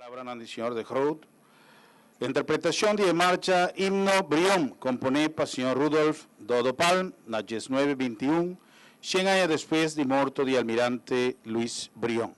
Palabranan di señor De Groot. Interpretacion di e marcha Himno Brion, compone pa señor Rudolf Dodo Palm na 1921, 100 aña despues di morto di almirante Luis Brion.